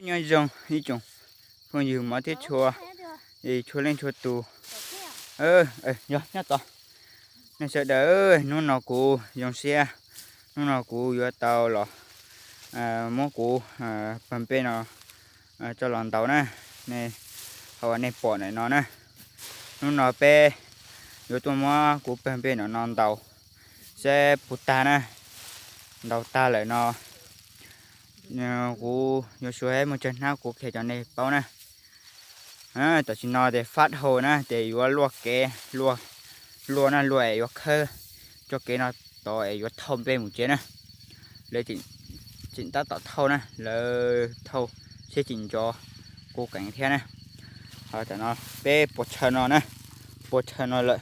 Nyob zoo ib tsoom phooj ywg mov thiab tshua, tshua leej tshua tus. Yog nyob tod, nej sawv daws, hnub no kuv zoo siab, hnub no kuv yuav tau los muab kuv pawg nplej no tso los ntaus na. Nej, qhov uas nej pom ntawm no na, hnub no peb yuav tuaj muab kuv pawg nplej no no ntaus saib puas tag na. Ntaus tag lawm no kuv yuav suav muaj tsawg hnab kuv qhia rau nej paub na. Tam sim no ces fab hau na ces yuav luaj kev, luaj na, luaj es yuav khawb txoj kev no tod es yuav thauj nplej mus tsev na. Lawv tseem tab tom thauj na, lawv thauj seb tseem nrov kuv qees thiab na. Ho tam no peb puas tshaw no na, puas tshaw no lawm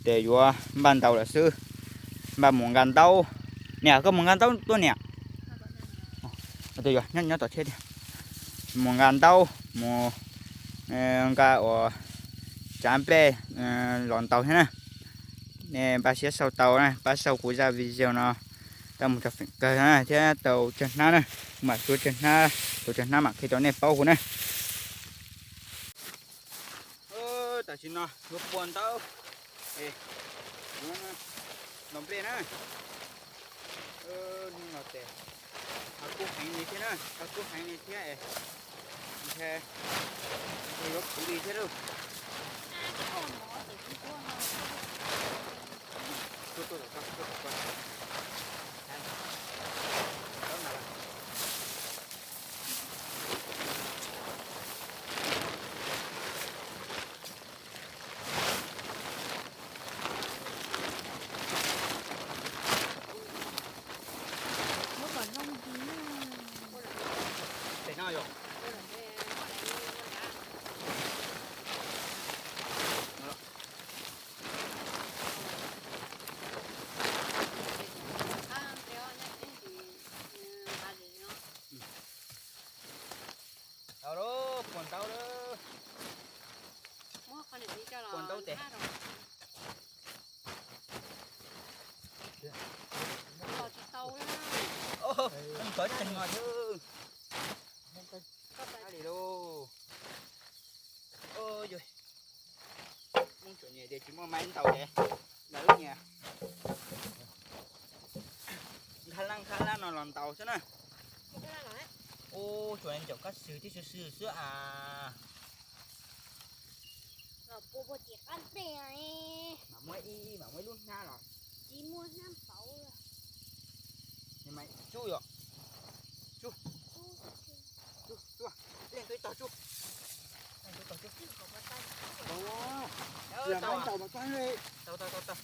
ces yuav npaj ntaus lawm xwb, npaj mus nqa ntaub. Niam, koj mus nqa ntaub tuaj niam. Nyob tom tsheb tiag, mus nqa ntaub, mus nqa uas tsav nplej los ntaus thiab na. Nej npaj siab sau tau na, pab sau kuv zaj video no tau mus rau feem kawg na thiab tau tsawg hnab na, kuv mam suav tsawg hnab, tau tsawg hnab mam qhia rau nej paub kuv na. Tam sim no yuav puas ntaub, yuav ntaus nplej na. Hnub no ces qhov kub heev li thiab na, qhov kub heev li thiab es ntshe yuav kub li thiab lauj. Tau lauj, puas ntaub lauj. Puas ntaub tes. Tsis tau na. Tov tsees no yog. Li lauj. Muab tsuam nyem tias tsis muaj maib ntaus ces lawv nyias nkha lab nkha lab no los ntaus xwb na. Ub, tsuas ncaum kab xwm tib sw sw xwb as. Mam muab ib, mam muab ib lub hnab los. Tsis muaj hnab pauv. Tsuj yom. Tsuj. Tsuj, tsuj. Leej twg tog tsuj. Leej twg tog tsuj. Tau, tau, tau.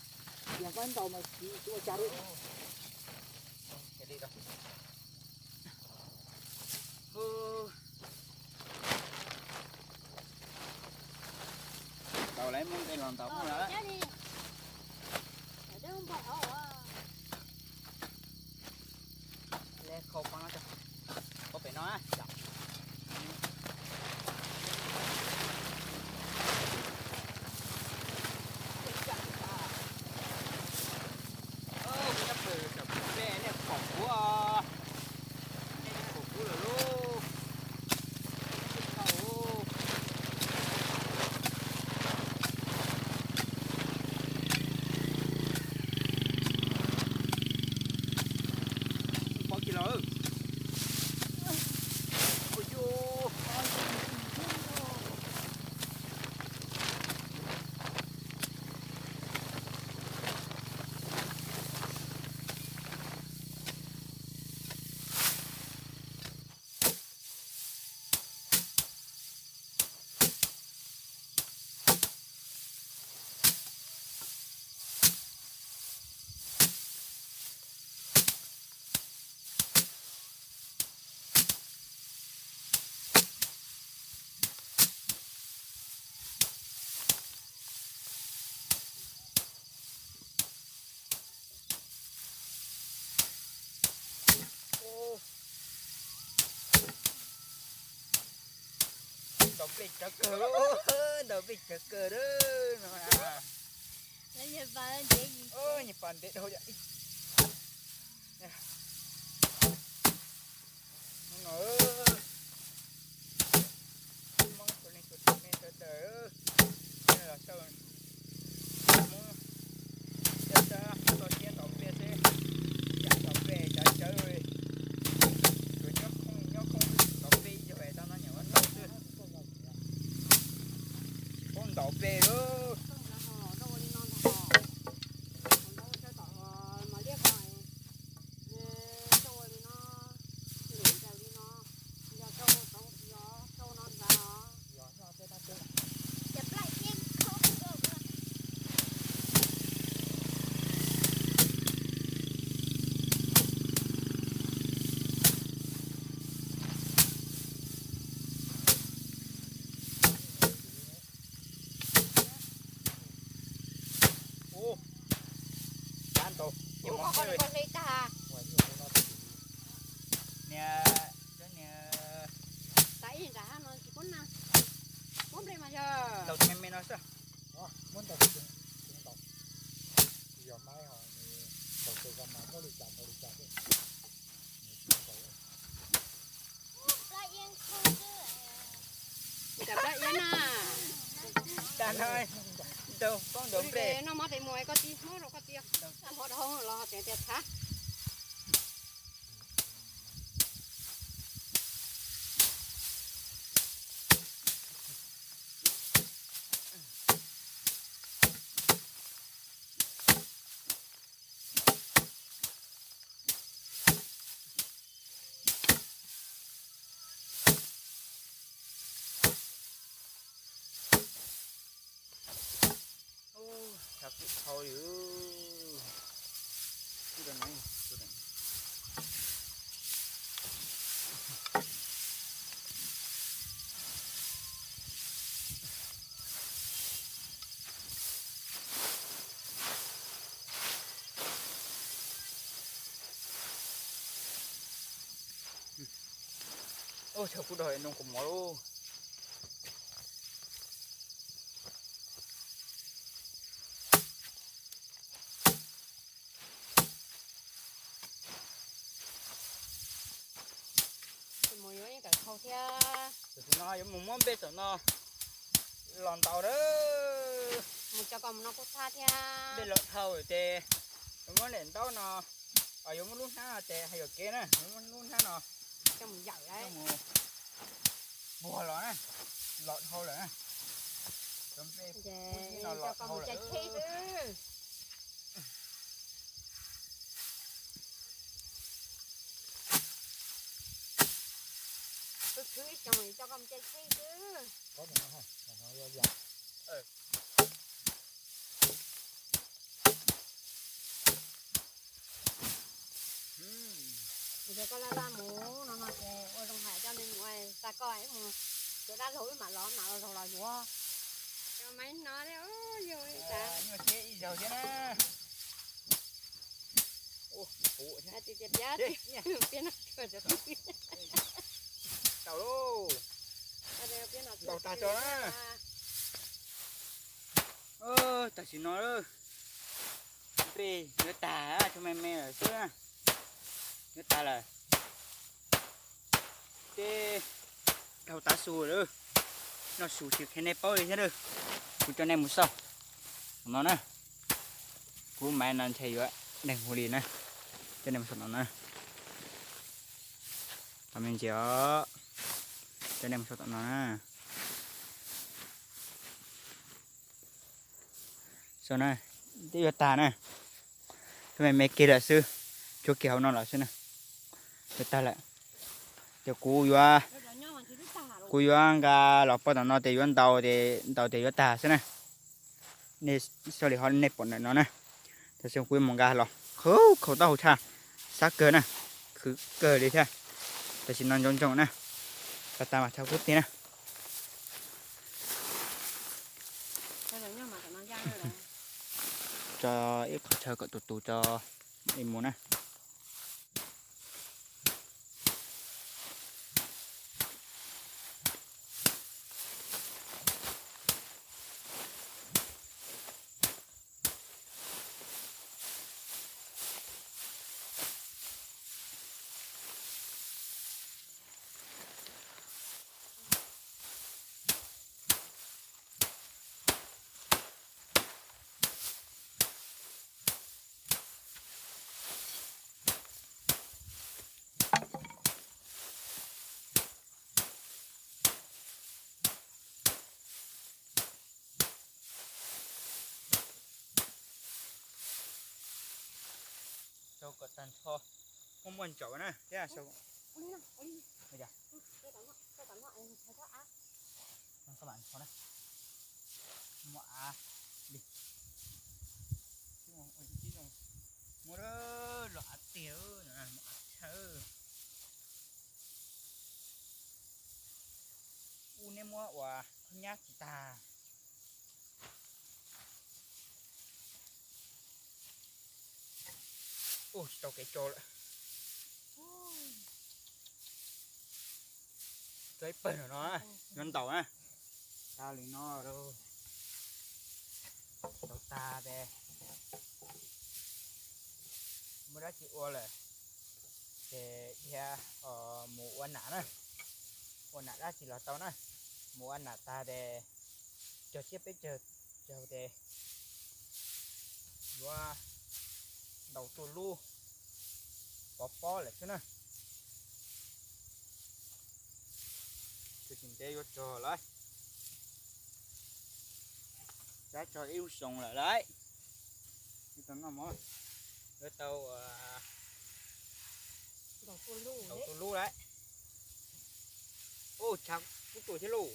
Tau lawm, muab nqe los ntaus lawm. Khau pov no, pov pem no. Nej pom kuv, nej pom kuv lawm lauj. Pov kiag los. Ntaus nplej tsawv kawg, ntaus nplej tsawv kawg no. Nyias pas ntev dhau. No, Pe lub. Ub, tab ntau, ces muab hle tag. Niag, niag, tas ib nram no tsis pub na, muab nplej mas yog ntau me me no xwb. Muab ntau, yog mas ho nws tau tus ko mas muab li cas ntau li cas xwb. Nws tsis ntau. Nws cov plab iab na. Tag no, ntau poob ntau nplej. Noj mov tes mus koj txiv hmoob rau koj txiv. Hmoob rau hauv los tias tias txhav. Ub, txhav kuj dhau li. Ub, txhav kuj dhau nroo kaus mom lauj. Mus yuav ib tawm thau thiab. Tam sim no yuav mus muab nplej tom no los ntaus lawm. Mus coj koj mus no kuj txhab thiab. Nplej los dhau ces yuav muab daim ntaub no, yuav muab lub hnab no ces hais yuam kev na, yuav muab lub hnab no coj mus yawm, coj mus puag los na, los dhau lawm na. Cov nplej no los dhau lawm. Kuv khwv ib xyoos coj koj mus caij tsheb xwb. Yog koj laj laj mus no no ces ua zoo hais coj nej mus, xa koj mus, cov dab laug wb mam los, mam los zaug los yuav. Cov maiv no thiab, yog ib zaug thiab na. Tias tias piav, piav no, tau lauj, tau tag tso na. Tam sim no nplej yuav tag, tshuav me me lawm xwb, yuav tag lawm. Ces dhau tav su lawm, noj su tsis qhia nej paub li thiab. Kuv coj nej mus xauj no na. Kuv maiv no ntshe yuav neeg hu li na. Coj nej mus xauj tom no na. Tom me ntsis os. Coj nej mus xauj tom no na. Xauj na, twb yuav tag na. Twb me me kiag lawm xwb, tshuav kiag hauv no lawm xwb na. Yuav tag lawm. Ces kuv yuav, kuv yuav nqa los pov tom no ces yuav ntaus, ntaus ces yuav tag xwb na. Nej xauj li hov nej pom ntawm no na. Tam sim kuv yuav mus nqa los, khaus taub hau tshaj, sab kawg na, khwv kawg li thiab. Tam sim no ntsoov ntsoov na, tas tas mas tshaj kuv tiag na. Tso ib qho chaw kom tus tus tso mus na. Kom tag nrho, muaj muaj ntsaum na thiab. Muaj av li, muaj los av tiag, muaj av tshaj. Ub, neb muab ua qhob nyab tsis tag. Ub, tsis tau kev tso lawm. Tso ib pawg no, yuav ntaus na. Tag li no lauj. Tau tag ces muaj dab tsi ua lawm ces dhia mus ua nam na. Ua nam dab tsi los tau na. Mus ua nam tag ces cog siab peb caug ces yuav ntaus tua lub pov pob lawm xwb na. Tsis ntev yuav txog lawm. Tab txog ib lub xyoo lawm lauj. Yuav tau ntaus tua lub lawm. Ub, tshav kub tuaj thiab lauj.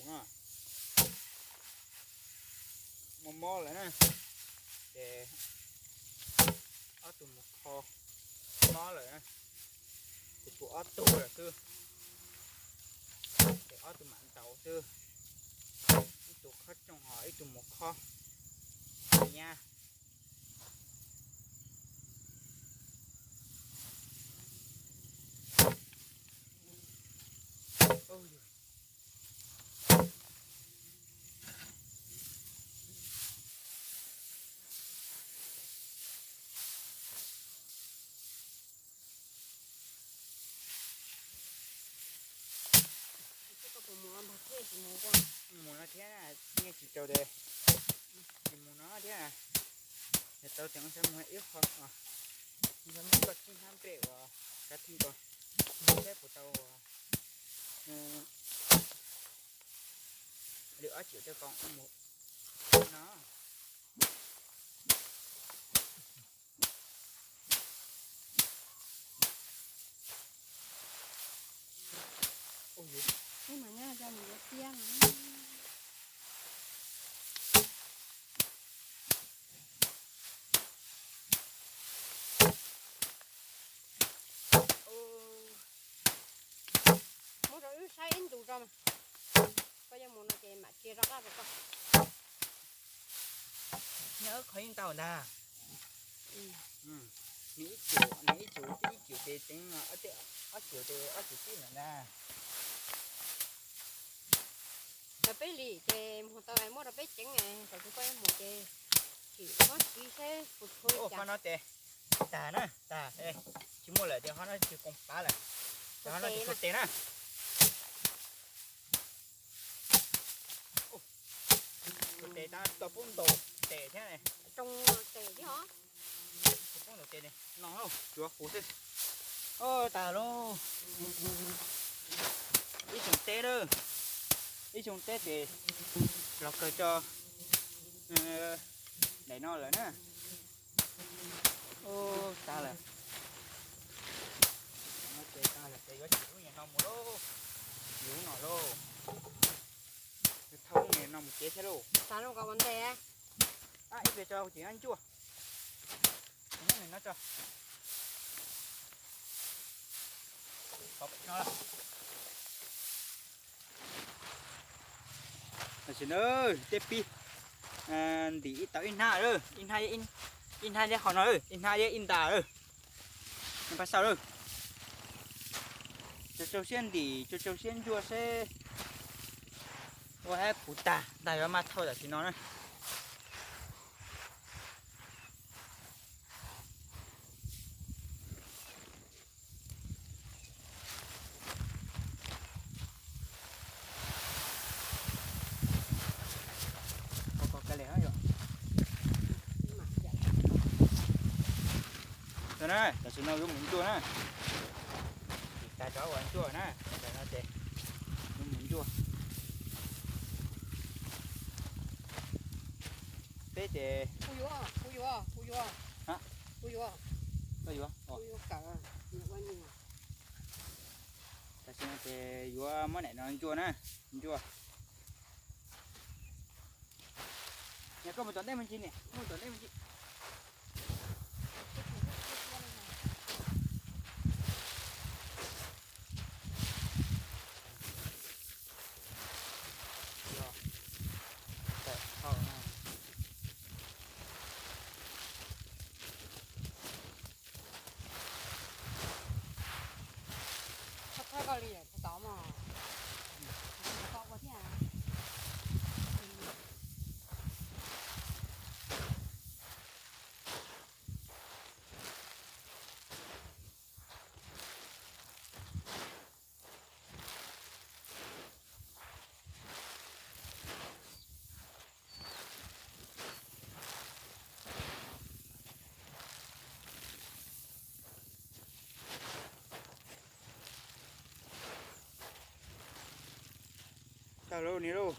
Mob mob lawm na. Ces ob tug mus kho mob lawm na. Ces tshuav ob tug lawm xwb. Ces ob tug mam ntaus xwb. Ib tug khob rooj ho ib tug mus khob nyab. Mus no thiab, nej tsis tau tias tsis mus no thiab. Yog tau ces mus ib qho, mus koj tib hnab nplej uas kav theej ko, saib puas tau li ob triệu tej ko mus no. Ub, mas nyob coj mus yuav tiab no. Muab rau wb saib ib ntus tso mas. Koj yuav mus no ces mam tsia rov qab rau koj. Nyob wb qhov yeej tau ntag. Nws ib cum, nws ib cum, ib cum ces teev ob cum ces ob cum tib lawm ntag. Cov peb lim ces mus tau muab rau peb ceev, thaum twg koj yuav mus ces tsim muab siv seb puas tshuav li cas. Qhov no ces tag na, tag, tsis muaj lawm ces qhov no tsis koom pav lawm. Qhov no tsis tshuav tes na. Tes tab tom poob ntaus tes thiab. Tes thiab os. Poob ntaus tes no, tsuav qus xwb. Tag lauj. Ib xyoo teb lawm. Ib xyoo teb ces los kawg tso daim no lawm na. Tag lawm. Ces tag lawm ces yuav tsis ub nyuag no mus lauj. Tsis ub no lauj. Thauj ub nyuag no mus kev thiab lauj. Tag lauj, koj ua ntej. Ib pliag tso ces ncuaj. No tso. Tam sim no tej pib ntim ib tau ib hnab, ib hnab, ib hnab thiab qhov no, ib hnab thiab ib nta lawm. Pab xauj lawm. Tsaug tsaug siab ntim, tsaug tsaug siab ntsuag seb ua hab puv tag ntag, yuav maj thauj tam sim no na. Tam sim no yuav mus ncua na. Tag tso ua ncua na, tam no ces yuav mus ncua. Peb ces kuv yuav, kuv yuav, kuv yuav, kuv yuav. Koj yuav. Tam sim no ces yuav muab daim no ntsuas na, ntsuas. Niam, koj mus tom ntej me ntsis niam, koj mus tom ntej me ntsis. Tag lauj ni lauj.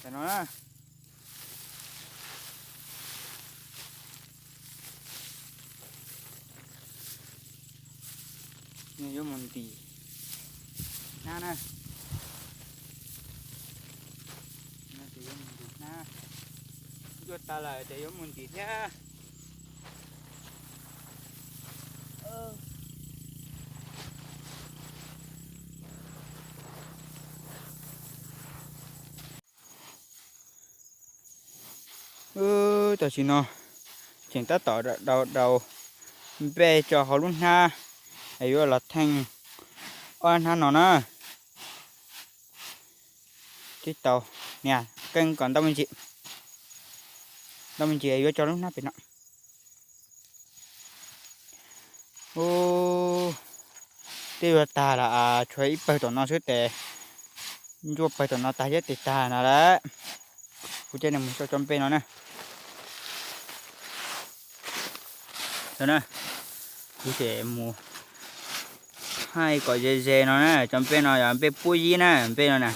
Tam no na, nws yuav mus ntim hnab na. Nws yuav mus ntim hnab, ncua tas lawm ces yuav mus ntim thiab. Tam sim no tseem tab tom daus daus npej tso hauv lub hnab, es yuav los theej ob hnab no na. Tib tau, niam, qee kom ntau me ntsis, ntau me ntsis yuav tso lub hnab pem no. Ub, twb yuav tag lawm, tshuav ib pawg tom no xwb tes, ncua pawg tom no tag thiab tes tag no lawm. Kuv coj nej mus xauj tsob npej no na. Kuv ces mus thaij kom ze ze no na. Tsob npej no yog npej puab yib na, npej no na.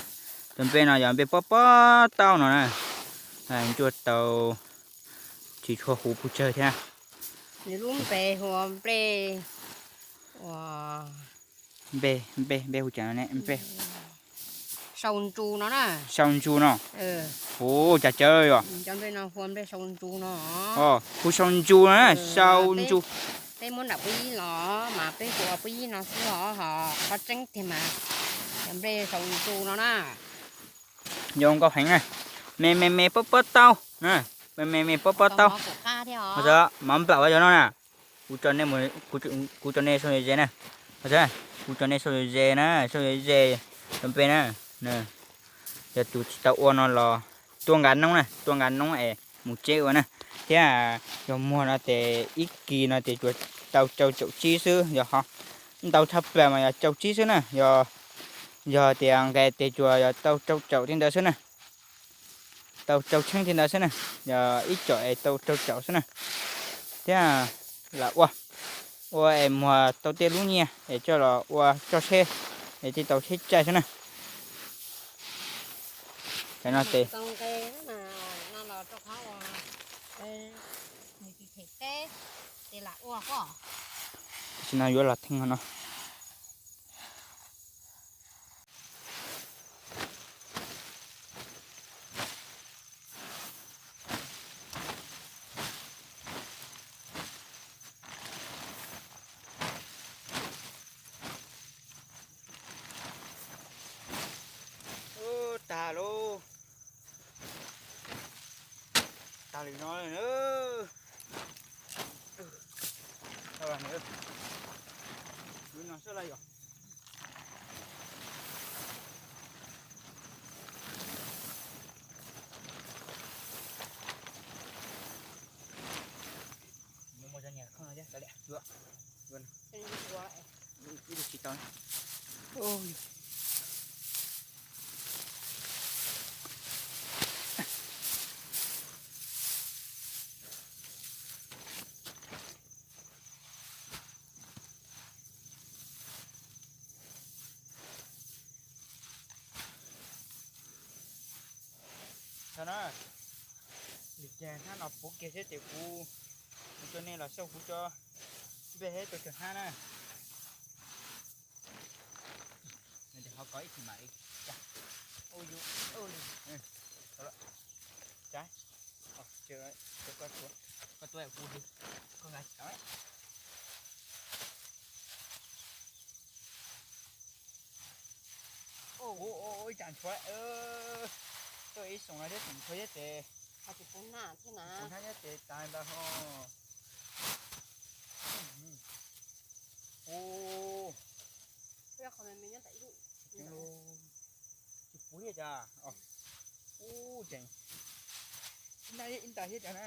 Tsob npej no yog npej pob pob taub no na. Ncua tau tsis tshua huv pes tsawg thiab. Nws lub npe hu ua nplej, npe, npe, npe hu cas ne? Npe sau ntsu no na. Sau ntsu no. Hu cas cawv yom? Cov nplej no hu ua nplej sau ntsu no. Hu sau ntsu no na, sau ntsu. Peb muab nram puab yib los mas peb hu ua puab yib no xwb os, ho qhov tseeb tiag mas cov nplej sau ntsu no na. Yog nkauj heev na. Me me me pob pob taub na. Me me me pob pob taub. Mov nplam ua yog no na. Kuv tso nej, kuv tso nej xauj ze ze na. Kuv tso nej xauj ze ze na, xauj ze ze tsob npej na. Yog tus tsis tau ua no los tuaj nqa noob na, tuaj nqa noob es mus tseb ua na. Thiab yog muag no ces ib kis no ces tsuas tau rau caum tsib xwb, yog ho ntau tshaj plaws mas yog rau tsib xwb na. Yog, yog tias nqes ces tsuas yog tau rau caum tej ntawd xwb na. Tau rau tsheeb tej ntawd xwb na, yog ib caum es tau rau caum xwb na. Thiab lam ua, ua es muag tau tej lub nyiaj es coj los ua tso tsheb, es thiaj tau tsheb caij xwb na. Tam no ces tam sim no yuav los theej no. Ub, tag lauj. Tag li no lawm na. Lub no xwb laj yom. Mus mus cov niag khoom no thiab, yuav, yuav, ib tug tsis tau. Hnab no puv kiag thiab ces kuv, kuv coj nej los xauj kuv cov nplej thiab cov hnab na. Ho kov ib txhij mam li. Cas, ib tsam ntshuav, tuaj ib xyoos no thiab tseem ntshuav thiab ces, hnab thiab ces tas ntawd ho. Ub, tsis puv thiab cas. Ub, tseem ib nta thiab cas na.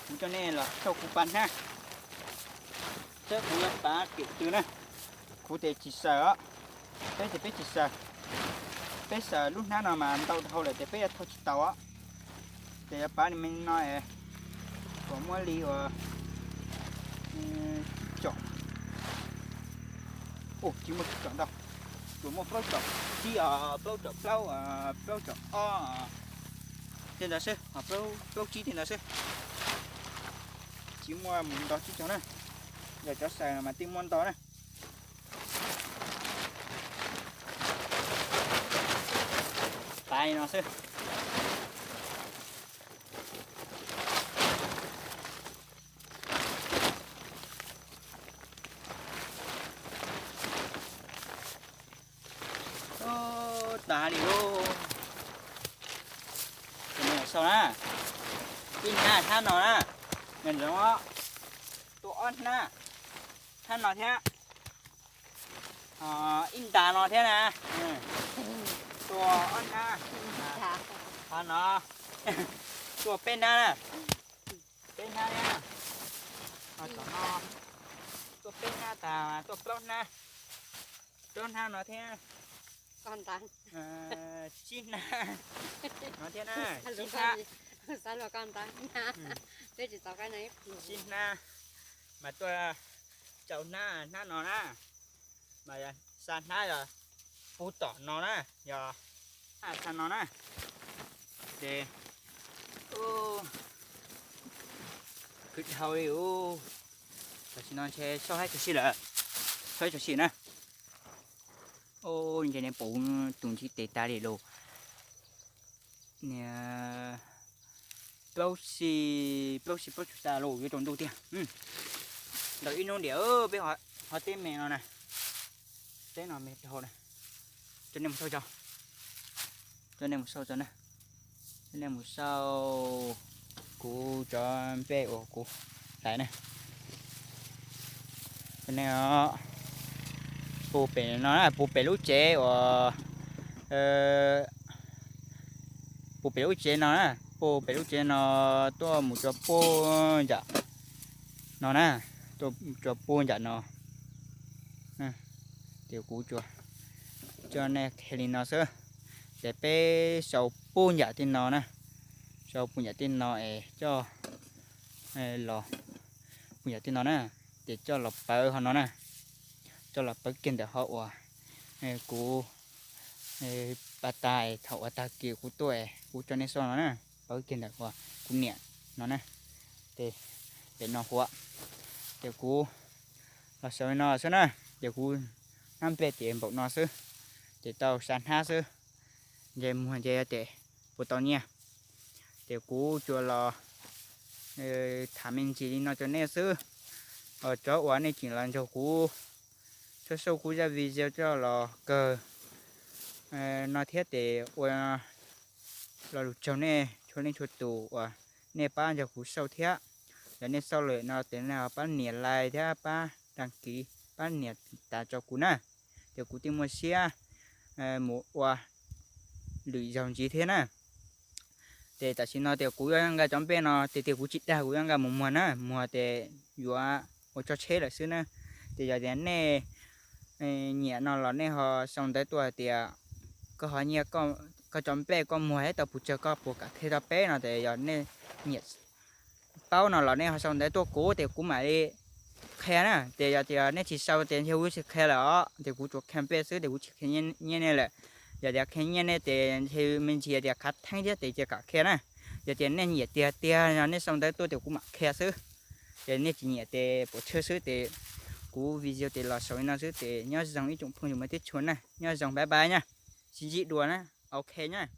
Kuv coj nej los xauj kuv pav hnab, saib kuv yuav pav kem twg na. Kuv tes tsis xaws os, peb tes peb tsis xaws. Peb xaws lub hnab no mas ntau dhau lawm ces peb yuav thau tsis tau os. Ces yuav pav li me no es, tsuas muaj li uas tsib caum, tsis muaj tsib caum ntau, tsuas muaj plaub caum tsib os, plaub caum plaub, plaub caum ob tej ntawd xwb, ho plaub tsib tej ntawd xwb. Tsis muaj mus nto tsib caug na, yog cov xaws mas tej muaj nto na. Pav li no xwb. Tas li lauj. Cov nej xauj na, ib hnab hnab no na, nco ntsoov, tuaj ob hnab, hnab no thiab, ib nta no thiab na, tuaj ob hnab, qhov no, tuaj peb hnab na, peb hnab thiab, tom no, tuaj peb hnab tas tuaj plaub hnab, plaub hnab no thiab, tsib hnab no thiab na, tsib hnab, tsib hnab, mas tuaj rau hnab, hnab no na, mas yog xa hnab yog puv tom no na, yog xa no na, ces khwv dhau li. Tam sim no ntshe soj haib tsam sij lawm, soj haib tsam sij na. Ntshe nej pom tus ntsib tes tas li lauj. Niag plaub xi, plaub xi plaub tsug tas los yuav tsaus ntuj tiag. Ntau ib hnub ntiam peb ho teb me no na, teb no me dhau na. Coj nej mus xauj tso, coj nej mus xauj tso na, coj nej mus xauj kuv cov nplej uas kuv hlais na. Coj nej puag pem no na, puag pem lub tsev uas, puag pem lub tsev no na, puag pem lub tsev no tuaj mus txog puag nram no na, tuaj txog puag nram no. Ces kuv coj nej qhia li no xwb, ces peb sau puag nram tej no na, sau puag nram tej no es coj los, puag nram tej no na, ces coj los pawv hauv no na, coj los pawv kiag ntawm hauv uas kuv pab tas thaum uas tag kis kuv tuaj kuv coj nej xauj no na, pawv kiag ntawm uas kuv niam no na, ces pem no huv. Ces kuv los xaus li no xwb na, ces kuv hnab nplej ces npaum no xwb, ces tau xya hnab xwb, ntshe muag ntshe yog tias puas tau nyiaj. Ces kuv tsuas los tham me ntsis li no rau nej xwb. Cov uas nej tseem los nrog kuv, txhawb xauj kuv zaj video coj los kawg no thiab ces ua lo lus tsaug nej txhua leej txhua tus uas nej pab nrog kuv xauj thiab. Yog nej xauj lawm no ces nej ho pab nias like thiab pab đăng ký, pab nias tiv tas rau kuv na, ces kuv thiaj muaj siab mus ua lwm zaug ntxiv thiab na. Ces tam sim no tias kuv yuav nqa cov nplej no tias tias kuv tsis dag, kuv yuav nqa mus muag na, muag ces yuav ua tso tsheb lawm xwb na. Ces yog tias nej nyiam no los nej ho sau ntawv tuaj hais tias koj ho nyiam koj cov nplej koj muag thiab tau puas tsawg, koj puas kam qhia rau peb no ces yog nej nyiam paub no los nej ho sau ntawv tuaj kuv ces kuv mam li qhia na. Ces yog tias nej tsis sau ces ntshe kuv tsis qhia lawm os, ces kuv tsuas qhia peb xwb ces kuv tsis qhia nyiaj nej lawm. Yog tias qhia nyiaj nej ces ntshe me ntsis tias khav theeb thiab ces cia kom qhia na. Yog tias nej nyiam tiag tiag no nej sau ntawv tuaj ces kuv mam qhia xwb. Ces nej tsis nyiam ces pov tshuaj xwb ces kuv video ces los xaus li no xwb ces nyob zoo ib tsoom phooj ywg tib tshua na, nyob zoo, bye bye na, sib ntsib dua na, ok na.